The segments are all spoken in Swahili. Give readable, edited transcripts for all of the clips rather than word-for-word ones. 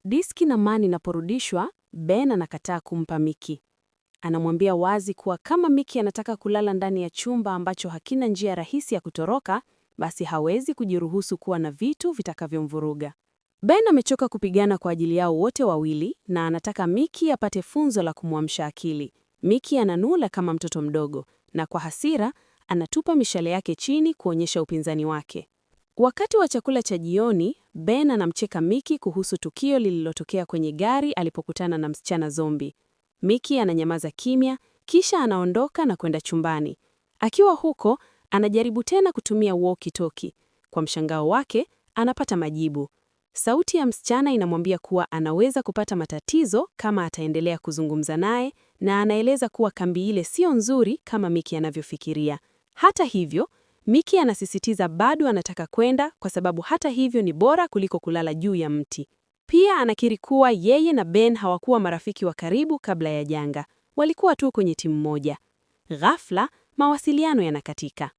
Diski na Man inaporudishwa, Ben anakataa kumpa Miki. Anamwambia wazi kuwa kama Miki anataka kulala ndani ya chumba ambacho hakina njia rahisi ya kutoroka, basi hawezi kujiruhusu kuwa na vitu vitakavyomvuruga. Ben amechoka kupigana kwa ajili yao wote wawili na anataka Miki apate funzo la kumwamsha akili. Miki ananuna kama mtoto mdogo na kwa hasira anatupa mishale yake chini kuonyesha upinzani wake. Wakati wa chakula cha jioni, Ben anamcheka Miki kuhusu tukio lililotokea kwenye gari alipokutana na msichana zombi. Miki ananyamaza kimya, kisha anaondoka na kwenda chumbani. Akiwa huko, anajaribu tena kutumia walkie-talkie. Kwa mshangao wake, anapata majibu. Sauti ya msichana inamwambia kuwa anaweza kupata matatizo kama ataendelea kuzungumza naye na anaeleza kuwa kambi ile sio nzuri kama Miki anavyofikiria. Hata hivyo, Miki anasisitiza bado anataka kwenda kwa sababu hata hivyo ni bora kuliko kulala juu ya mti. Pia anakiri kuwa yeye na Ben hawakuwa marafiki wa karibu kabla ya janga. Walikuwa tu kwenye timu moja. Ghafla, mawasiliano yanakatika.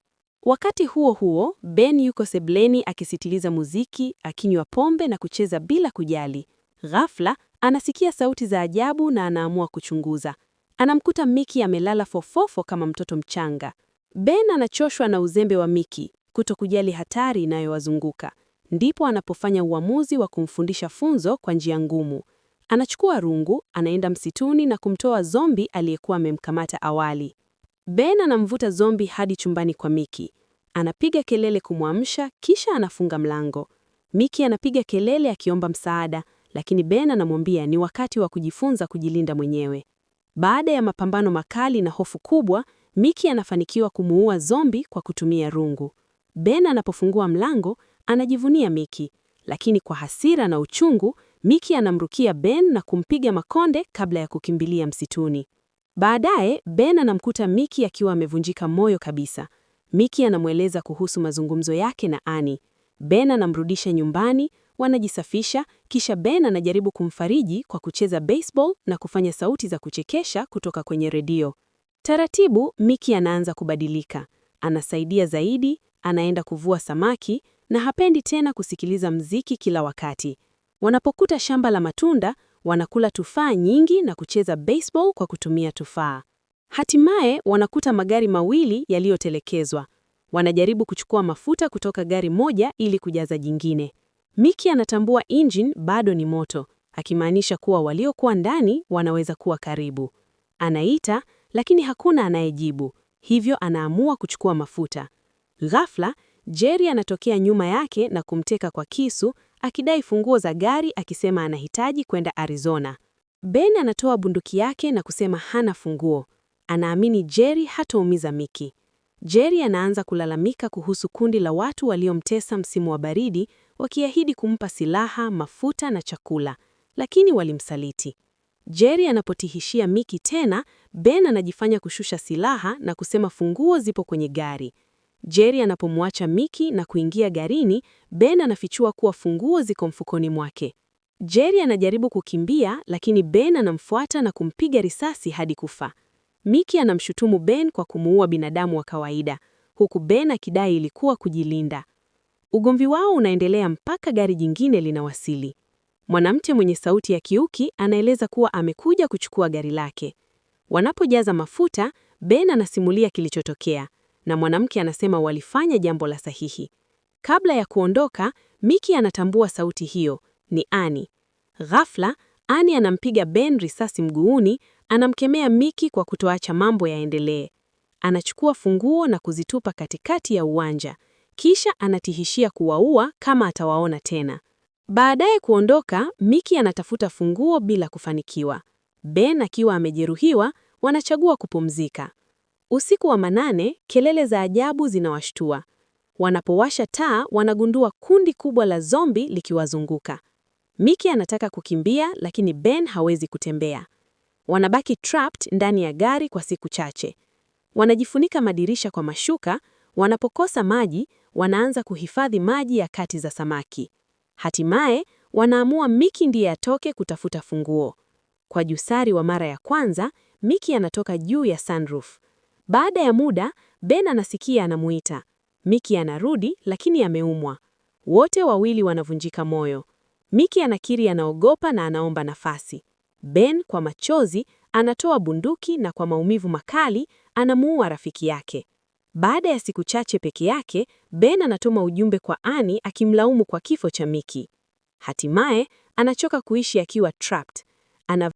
Wakati huo huo, Ben yuko sebleni akisikiliza muziki, akinywa pombe na kucheza bila kujali. Ghafla, anasikia sauti za ajabu na anaamua kuchunguza. Anamkuta Miki amelala fofofo kama mtoto mchanga. Ben anachoshwa na uzembe wa Miki, kutokujali hatari inayowazunguka. Ndipo anapofanya uamuzi wa kumfundisha funzo kwa njia ngumu. Anachukua rungu, anaenda msituni na kumtoa zombi aliyekuwa amemkamata awali. Ben anamvuta zombi hadi chumbani kwa Miki. Anapiga kelele kumwamsha, kisha anafunga mlango. Miki anapiga kelele akiomba msaada, lakini Ben anamwambia ni wakati wa kujifunza kujilinda mwenyewe. Baada ya mapambano makali na hofu kubwa, Miki anafanikiwa kumuua zombi kwa kutumia rungu. Ben anapofungua mlango, anajivunia Miki, lakini kwa hasira na uchungu, Miki anamrukia Ben na kumpiga makonde kabla ya kukimbilia msituni. Baadaye, Ben anamkuta Miki akiwa amevunjika moyo kabisa. Miki anamweleza kuhusu mazungumzo yake na Ani. Ben anamrudisha nyumbani, wanajisafisha, kisha Ben anajaribu kumfariji kwa kucheza baseball na kufanya sauti za kuchekesha kutoka kwenye redio. Taratibu, Miki anaanza kubadilika. Anasaidia zaidi, anaenda kuvua samaki na hapendi tena kusikiliza mziki kila wakati. Wanapokuta shamba la matunda, wanakula tufaa nyingi na kucheza baseball kwa kutumia tufaa. Hatimaye wanakuta magari mawili yaliyotelekezwa. Wanajaribu kuchukua mafuta kutoka gari moja ili kujaza jingine. Miki anatambua engine bado ni moto, akimaanisha kuwa waliokuwa ndani wanaweza kuwa karibu. Anaita, lakini hakuna anayejibu, hivyo anaamua kuchukua mafuta. Ghafla, Jerry anatokea nyuma yake na kumteka kwa kisu, akidai funguo za gari akisema anahitaji kwenda Arizona. Ben anatoa bunduki yake na kusema hana funguo. Anaamini Jerry hataumiza Miki. Jerry anaanza kulalamika kuhusu kundi la watu waliomtesa msimu wa baridi, wakiahidi kumpa silaha, mafuta na chakula, lakini walimsaliti. Jerry anapotishia Miki tena, Ben anajifanya kushusha silaha na kusema funguo zipo kwenye gari. Jerry anapomwacha Miki na kuingia garini, Ben anafichua kuwa funguo ziko mfukoni mwake. Jerry anajaribu kukimbia, lakini Ben anamfuata na kumpiga risasi hadi kufa. Miki anamshutumu Ben kwa kumuua binadamu wa kawaida, huku Ben akidai ilikuwa kujilinda. Ugomvi wao unaendelea mpaka gari jingine linawasili. Mwanamke mwenye sauti ya kiuki anaeleza kuwa amekuja kuchukua gari lake. Wanapojaza mafuta, Ben anasimulia kilichotokea na mwanamke anasema walifanya jambo la sahihi. Kabla ya kuondoka, Miki anatambua sauti hiyo ni Ani. Ghafla, Ani anampiga Ben risasi mguuni, anamkemea Miki kwa kutoacha mambo yaendelee. Anachukua funguo na kuzitupa katikati ya uwanja, kisha anatishia kuwaua kama atawaona tena. Baadaye kuondoka, Miki anatafuta funguo bila kufanikiwa. Ben akiwa amejeruhiwa, wanachagua kupumzika. Usiku wa manane, kelele za ajabu zinawashtua. Wanapowasha taa, wanagundua kundi kubwa la zombi likiwazunguka. Miki anataka kukimbia, lakini Ben hawezi kutembea. Wanabaki trapped ndani ya gari kwa siku chache. Wanajifunika madirisha kwa mashuka. Wanapokosa maji, wanaanza kuhifadhi maji ya kati za samaki. Hatimaye, wanaamua Miki ndiye atoke kutafuta funguo. Kwa ujasiri wa mara ya kwanza, Miki anatoka juu ya sunroof. Baada ya muda, Ben anasikia anamuita. Miki anarudi lakini ameumwa. Wote wawili wanavunjika moyo. Mickey anakiri anaogopa na anaomba nafasi. Ben kwa machozi anatoa bunduki na kwa maumivu makali anamuua rafiki yake. Baada ya siku chache peke yake, Ben anatuma ujumbe kwa Annie akimlaumu kwa kifo cha Mickey. Hatimaye anachoka kuishi akiwa trapped. Ana